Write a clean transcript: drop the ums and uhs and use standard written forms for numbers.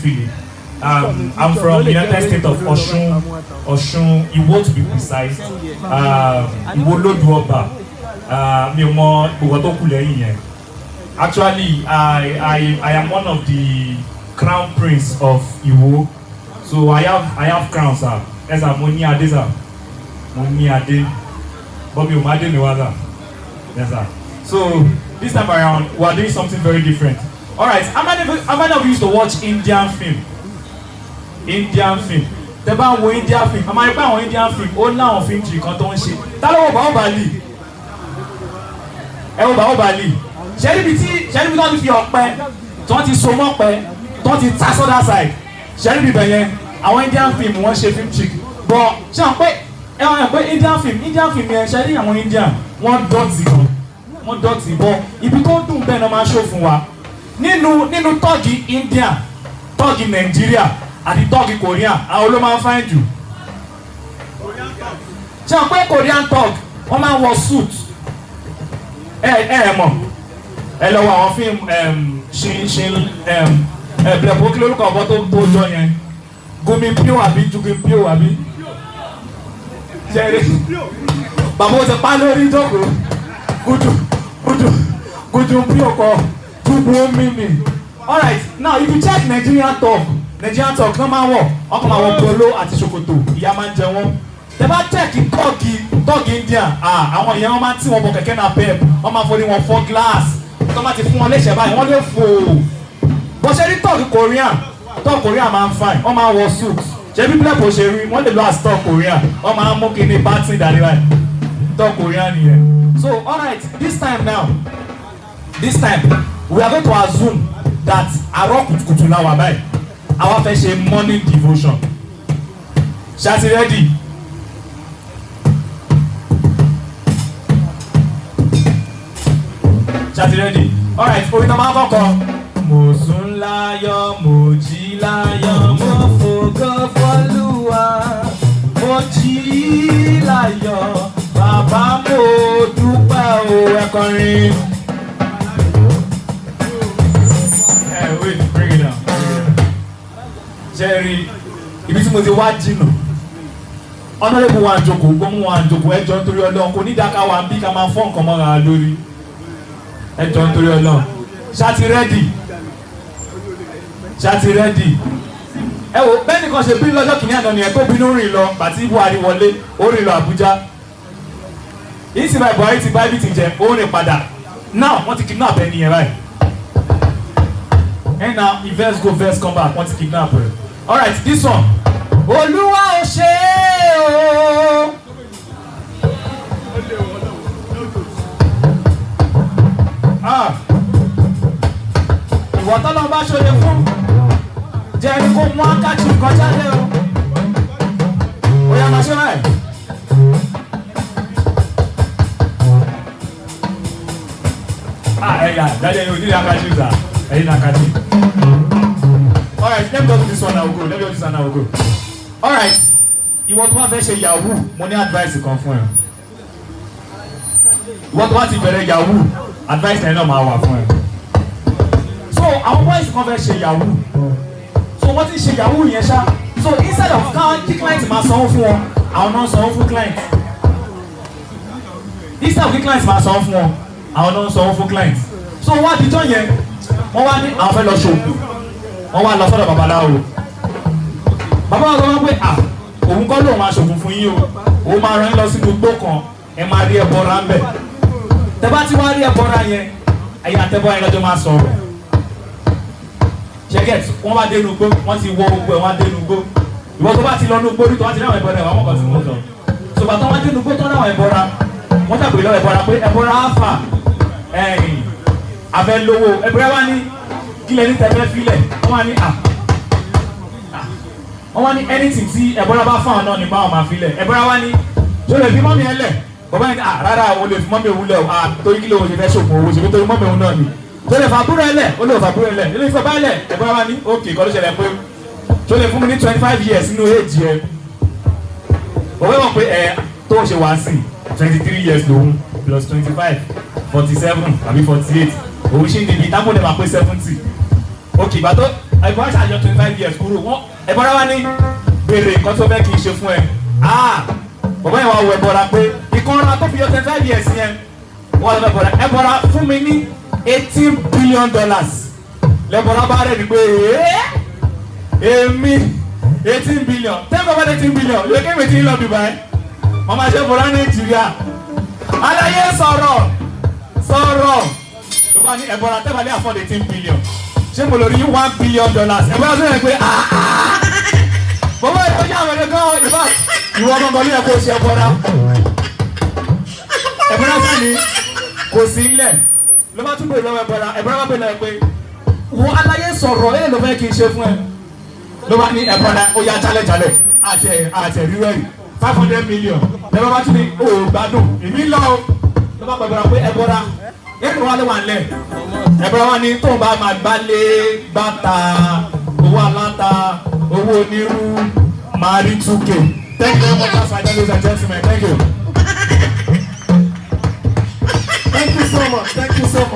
Philip. I'm from United States of Osun, Osun, Iwo to be precise. Iwo Lodu Oba. Mi ò mọ gbogbo tó kù lẹ́yìn yẹn. Actually, I am one of the crown prince of Iwo. So I have crown, sir. Ẹ sir, mo ní adé, sir. Mo ní adé. But mi ò má dé mi wá, sir. Yes, sir. So this time around, we are doing something very different. All right, how many of you used to watch Indian film? Indian film. Tẹ́ bá ń wo Indian film, a máa rí pé àwọn Indian film ó láwọn film tree kan tó ń ṣe. Ta ló wo Bahubali? Ẹ wo Bahubali. Ṣé níbi tí ṣé níbi tí wọ́n ti fi ọ̀pẹ, tí wọ́n ti so mọ́pẹ, tí wọ́n ti ta sọ́dà side? Ṣé níbi ibẹ̀ yẹn? Àwọn Indian film wọ́n ṣe film trick. But ṣé àwọn pé ẹ wọ́n pé Indian film yẹn, ṣe ní àwọn Indian wọ́n dọ̀tí gan, wọ́n dọ̀tí bọ́ ibi tó dùn bẹ́ẹ̀ náà máa ṣó fún wa nínú thug India, thug Nàìjíríà àti thug Korea, àwọn ló máa ń fine jù. Ṣé àwọn pé Korean thug wọ́n máa ń wọ suit? Ẹ mọ̀, ẹ lọ wo àwọn fíìmù ṣin ṣin ẹ bẹ̀rẹ̀ kí lórúkọ ọ̀bọ tó jọ yẹn, Gumi Pio àbí Jugin Pio àbí jẹ́rìí bàbá ó ti pa lórí ìjókòó, gudu gudu gudu Pio kọ dúdú mímì. Alright, now if you check Nigerian thug, Nigerian thug náà máa wọ̀, ọkọ̀ máa wọ polo àti ṣòkòtò, ìyá máa ń jẹ wọ́n. Tẹ bá check thug India, ah, àwọn ìyẹn wọn máa ń tí wọn bọ kẹ̀kẹ́ náà pep, wọ́n máa forí wọn fọ́ glass, tó máa ti fún wọn léṣe báyìí, wọ́n lè fò. Bó ṣe rí thug Korean, thug Korean máa ń fine, wọ́n máa wọ suit. Ṣé bí bílẹ̀ kò ṣe rí, wọ́n lè lọ as thug Korean, wọ́n máa ń mú kíní bátì dání báyìí, thug Korean nìyẹn. So alright, this time now, this time we are going to assume that àárọ̀ kùtùkùtù la wà báyìí, àwa fẹ́ ṣe morning devotion. Ṣé a ti ready? Ṣé a ti ready? Alright, orin náà máa kọ́kọ́. Mo sùn láyọ̀, mo jí láyọ̀, mo fògo f'Olúwa, mo jí láyọ̀, bàbá mo dúpẹ́ o, ẹ kọrin. Ẹ wait, bring it down, bring it down. Ṣé ẹ rí ibi tí mo ti wá jìnnà? Honourable wa àjòkó, gbọ́mú wa àjòkó, ẹ jọ̀ọ́ nítorí Ọlọ́run, kò ní dáká wa bí ká máa fọ́ nǹkan mọ́ra lórí. Ẹ jọ̀ọ́ nítorí Ọlọ́run. Ṣé a ti ready? Ṣé a ti ready? Ẹ wo bẹ́ẹ̀ nìkan ṣe bí lọ́jọ́ kìíní àná nìyẹn tó bínú rìn lọ bàtí Buhari wọlé, ó rìn lọ Àbújá. Yìí sì báyìí, Buhari ti bá ibi ti jẹ, ó rìn padà. Now wọ́n ti kidnap ẹni yẹn báyìí. And now if verse go, verse come back, wọ́n ti kidnap rẹ̀. Alright, this one. Olúwa ò ṣe é o. Ah. Ìwọ tọ́lọ́ bá ṣoye fún jẹ́ ẹni kó mú handkerchief kan jáde o. Ó yá, máa ṣe báyìí. Ah, ẹ̀yà dájú ẹ̀yin ò ní handkerchief sir, ẹ̀yin ní handkerchief. Alright, let me go to this one now, go. Let me go to this one now, go. Alright, ìwọ tó bá fẹ́ ṣe yahoo, mo ní advice kan fún ẹ. Ìwọ tó bá ti bẹ̀rẹ̀ yahoo, advice yẹn náà máa wà fún ẹ. So àwọn boys kan fẹ́ ṣe yahoo, so wọ́n ti ṣe yahoo yẹn ṣá. So instead of kí client máa sanwó fún wọn, àwọn náà sanwó fún client. Instead of kí client máa sanwó fún wọn, àwọn náà sanwó fún client. So wọ́n àtijọ́ yẹn, wọ́n wá ní àwọn fẹ́ lọ ṣògùn, wọ́n wá lọ sọ́dọ̀ babaláwo. Bàbá wa sọ wọn pé à, òun kọ́ lóun máa ṣògùn fún yín o, òun máa rán yín lọ sínú igbó kan, ẹ máa rí ẹbọra ń bẹ̀. Tẹ bá ti wá rí ẹbọra yẹn, ẹ̀yin àtẹbọra yẹn lọ́jọ́ máa sọ̀rọ̀. Ṣẹ́gẹ̀t, wọ́n bá dénú igbó, wọ́n ti wọ gbogbo ẹ̀, wọ́n á dénú igbó. Ìwọ tó bá ti lọ nú igbó, tó bá ti rí àwọn ẹbọra ẹ̀, wọ́n mọ̀ kàn tí mo sọ. Ṣùgbọ́n tó wọ́n dénú igbó tó ráwọn ẹbọra, wọ́n tàbí lọ ẹbọra pé ẹbọra áfà ẹ̀yìn abẹ́ lówó. Ẹbọra wá ní kílẹ̀ ní tẹ́fẹ́ filẹ̀, wọ́n wá ní à, wọ́n wá ní anything tí ẹ̀bọ́ra bá fún àwọn náà ní báwọn máa filẹ̀. Ẹ̀bọ́ra wá ní tó lè fi mọ́mí ẹ lẹ̀. Bàbá yẹn ní à, rárá, o lè fi mọ́mí òun lẹ̀ o. À, torí kí ló ṣe fẹ́ ṣògùn owó? Ṣe fi torí mọ́mí òun náà ni. Tó lè fa àbúrò ẹ lẹ̀? Ó lè fa àbúrò ẹ lẹ̀. Ó lè fi bàbá ẹ lẹ̀. Ẹ̀bọ́ra wá ní okay, kọ́ ló ṣẹlẹ̀ pé tó lè fún mi ní 25 years nínú age yẹn? Òwe mọ̀ pé ẹ tó ṣe wá sí 23 years lòun plus 25, 47 àbí 48, òun ṣì ń níbi tábò lè máa pé 70. Okay, ìgbà tó Ẹ̀bọra ṣàjọ 25 years kúrò. Wọ́n ẹ̀bọra wá ní béèrè nǹkan tó fẹ́ kí n ṣe fún ẹ. Ah, bàbá yẹn wá wọ ẹ̀bọra pé ìkanra tó fi yọ 25 years yẹn, wọ́n lọ ẹ̀bọra, ẹ̀bọra fún mi ní $18 billion. Lẹ́bọra bá rẹ̀ ní pé èmi 18 billion, ten bàbá 18 billion yóò kéwì tí ń lọ Dubai, màmá ṣe bọ̀rọ̀ Nàìjíríà. Aláyé sọ̀rọ̀ sọ̀rọ̀ ló bá ní ẹ̀bọra tẹ́bàlẹ́ afford 18 billion, ṣé mo lè rí $1 billion? Ẹ̀bọra sọ̀rọ̀ pé bàbá ìtọ́jú àwọn ẹ̀rọ gan ìbá ìwọ gangan ló yẹ kó ṣe ẹ̀bọra. Ẹ̀bọra sani kò sí ńlẹ̀. Ló bá tún bèrè lọ́wọ́ ẹ̀bọra. Ẹ̀bọra bá bèrè lọ́wọ́ pé wọ́n aláyé sọ̀rọ̀ ẹ̀ ló fẹ́ kí n ṣe fún ẹ. Ló bá ní ẹ̀bọra ó yá jálẹ̀ jálẹ̀ àti àti rírẹ́rì 500 million. Lẹ́bàá bá tún ní o gbádùn èmi lọ o. Ló bá gbàgbọ́ra pé ẹ̀bọra ẹ̀rù wa ló wà nílẹ̀. Ẹ̀bọra wa ní tóun bá máa gbálé gbàtà owó aláta owó onírú máa rí 2K. Thank you very much, ladies and gentlemen. Thank you. Thank you so much. Thank you so much.